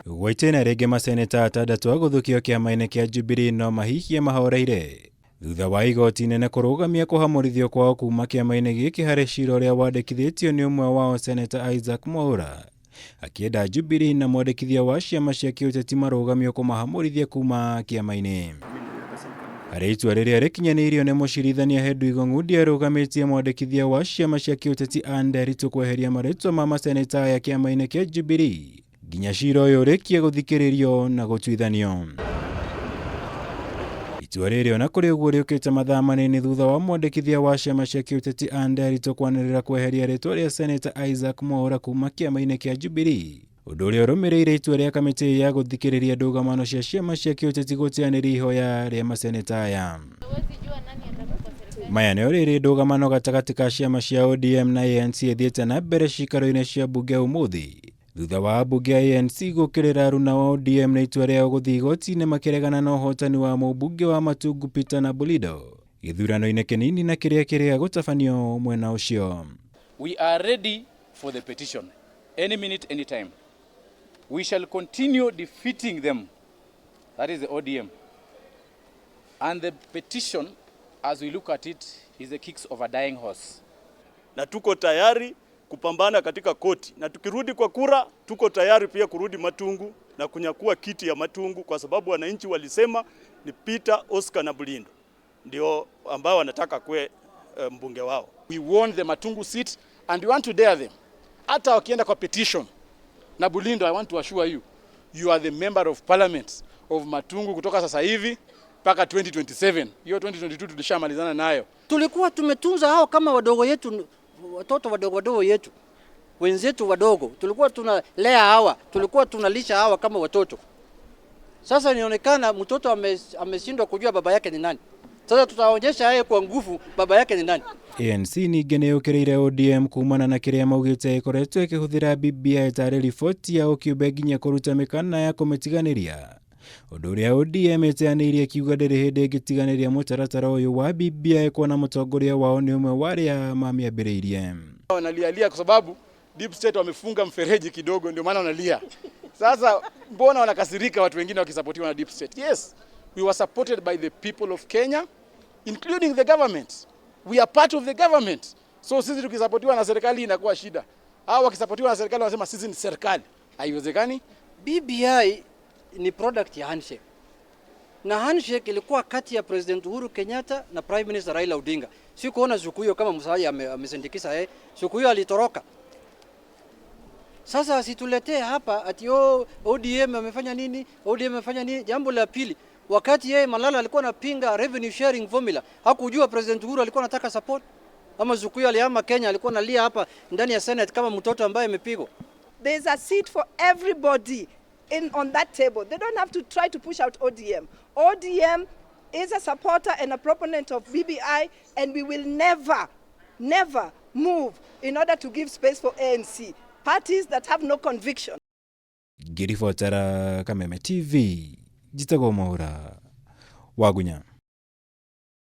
Gwa itĩna rĩngĩ maseneta atandatũ a gũthukio kĩama-inĩ kĩa Jubilee no mahihie mahoreire thutha wa igoti inene kũrũgamia kũhamũrithio kwao kuma kĩama-inĩ gĩkĩ harĩ cira ũrĩa wandĩkithĩtio nĩ ũmwe wao Seneta Isaac Mwaura akĩenda Jubilee na mwandĩkithia wa ciama cia kĩũteti marũgamio kũmahamũrithia kuma kĩama-inĩ. Harĩ itua rĩrĩa rĩkinyanĩirio nĩ mũcirithania Hedwig Ong'undi arũgamĩtie mwandĩkithia wa ciama cia kĩũteti Anne Nderitu kweheria marĩtwa ma maseneta aya kĩama-inĩ kĩa Jubilee nginya cira ũyũ ũrĩkie gũthikĩrĩrio na gũtuithanio. Itua rĩrĩ ona kũrĩ ũguo rĩũkĩte mathaa manini thutha wa mwandĩkithia wa ciama cia kĩũteti Anne Nderitu kwanĩrĩra kweheria rĩtwa rĩa Seneta Isaac Mwaura kuma kĩama-inĩ kĩa Jubilee, ũndũ ũrĩa ũrũmĩrĩire itua rĩa kamĩtĩ ya gũthikĩrĩria ndũgamano cia ciama cia kĩũteti gũteanĩria ihoya rĩa maseneta aya. Maya nĩ rĩrĩ ndũgamano gatagatĩ ka ciama cia ODM na ANC ĩthiĩte na mbere cikaro-inĩ cia mbunge ũmũthĩ thutha wa ambunge a ANC gũkĩrĩra aruna wa ODM na itua rĩao gũthiĩ igoti-inĩ makĩregana na ũhotani wa mũmbunge wa Matungu Peter Nabulindo gĩthurano-inĩ kĩnini na kĩrĩa kĩrĩa gũtabanio mwena ũcio. We are ready for the petition any minute, any time. We shall continue defeating them. That is the ODM. And the petition, as we look at it, is the kicks of a dying horse. Na tuko tayari kupambana katika koti, na tukirudi kwa kura, tuko tayari pia kurudi Matungu na kunyakua kiti ya Matungu, kwa sababu wananchi walisema ni Peter Oscar Nabulindo ndio ambao wanataka kuwe mbunge wao. We won the Matungu seat and we want to dare them. Hata wakienda kwa petition na Bulindo, I want to assure you, you are the member of parliament of Matungu kutoka sasa hivi mpaka 2027. Hiyo 2022 tulishamalizana nayo. Tulikuwa tumetunza hao kama wadogo yetu, watoto wadogo wadogo yetu, wenzetu wadogo, tulikuwa tunalea hawa, tulikuwa tunalisha hawa kama watoto. Sasa inaonekana mtoto ameshindwa kujua baba yake ni nani. Sasa tutaonyesha yeye kwa nguvu baba yake ni nani. ANC ningĩ nĩ yũkĩrĩire ODM kumana na kĩrĩa maugĩte ĩkoretwo ĩkĩhũthĩra BBI tarĩ riboti yao kĩũmbe nginya kũruta mĩkana ya kũmĩtiganĩria, ũndũ ũrĩa ODM ĩteanĩirie ĩkiuga ndĩrĩ hĩndĩ ĩngĩtiganĩria mũtaratara ũyũ wa BBI kuona mũtongoria wao nĩ ũmwe wa arĩa mamĩambĩrĩirie. Wanalialia kwa sababu deep state wamefunga mfereji kidogo, ndio maana wanalia. Sasa mbona wanakasirika watu wengine wakisapotiwa na deep state? Yes, we were supported by the people of Kenya, including the government. We are part of the government. So sisi tukisapotiwa na serikali inakuwa shida. Hao wakisapotiwa na serikali wanasema sisi ni serikali. Haiwezekani. BBI ni product ya handshake. Na handshake ilikuwa kati ya President Uhuru Kenyatta na Prime Minister Raila Odinga. Sikuona siku hiyo kama Musalia amesindikiza yeye. Siku hiyo alitoroka. Sasa asituletee hapa ati oh, ODM amefanya nini? ODM amefanya nini? Jambo la pili, wakati yeye Malala alikuwa anapinga revenue sharing formula, hakujua President Uhuru alikuwa anataka support. Ama siku hiyo alihama Kenya, alikuwa analia hapa ndani ya Senate kama mtoto ambaye amepigwa. There's a seat for everybody in on that table. They don't have to try to push out ODM. ODM is a supporter and a proponent of BBI, and we will never, never move in order to give space for ANC. Parties that have no conviction. Ngĩribotera Kameme TV, njĩtagwo Mwaura Wagunya.